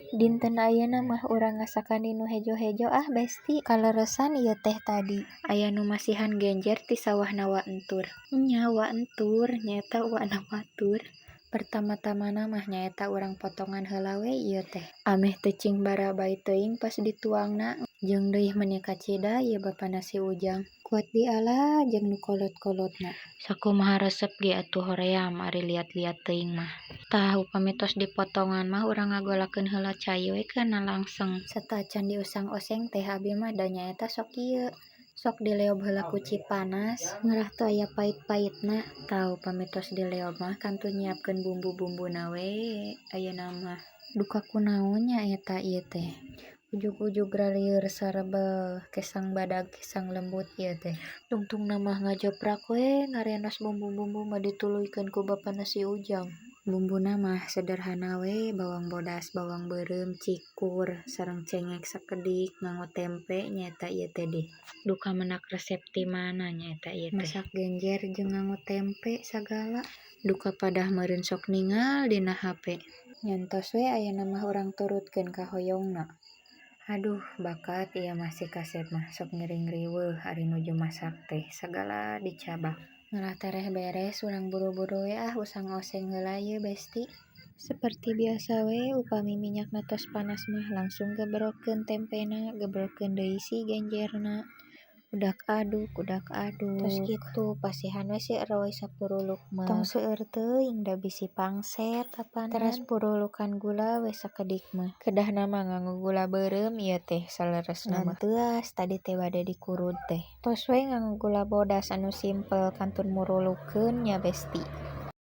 Dinten ayeuna mah urang ngasakan dinu hejo-hejo ah, Besti. Kaleresan ieu teh tadi aya nu masihan genjer ti sawahna Wa Entur. Nya, Wa Entur nyaeta uana batur. Pertama-tamana mah nyaeta urang potongan heula we ieu teh. Ameh teu cing barabay teuing pas dituangna. Jeung deui meuni kacida ieu bapana si Ujang. Kuat diala jeung nu kolot-kolotna. Sakumaha resep ge atuh hoream ari liat-liat teuing mah. Tah, upami tos dipotongan mah urang ngagolakeun heula cai we kana langseng. Sateuacan dioseng oseng teh abi mah da nyaeta sok ieu. Sok dileob heula ku cipanas ngarah teu aya pait-paitna. Tah, upami tos dileob mah kantun nyiapkeun bumbu-bumbuna we ayeuna mah. Duka kunaon nya eta ieu teh. Ujug-ujug ralieur sarebel kesang badag kesang lembut ieu teh. Tungtungna mah ngajoprak we ngarenos bumbu-bumbu mah dituluykeun ku bapana si Ujang. Bumbuna mah sederhana we, bawang bodas, bawang beureum, cikur, sareng cengek sakedik, nganggo tempe nyaeta ieu teh dih. Duka menak resep ti mana nyaeta ieu teh. Masak genjer jeung nganggo tempe sagala. Duka padah meureun sok ningal dina hape. Nyantos we ayeuna mah urang turutkeun kahoyongna. Aduh, bakat ieu mah si kasep mah sok ngiring riweuh ari nuju masak teh sagala dicabak. Ngarah tereh beres urang buru-buru we ah usang oseng heula ieu, Besti. Seperti biasa we, upami minyakna tos panas mah langsung gebrokeun tempena, gebrokeun deui si genjerna. Udak aduk, udak aduk. Tos kitu pasihan we si eroy sapuruluk mah. Tong seueur teuing da bisi pangset apanan. Teras purulukan gula we sakedik mah. Kedahna mah nganggo gula beureum ieu teh saleresna mah. Ngan teuas tadi teh bade dikurud teh. Tos we nganggo gula bodas anu simpel kantun murulukeun nya, Besti.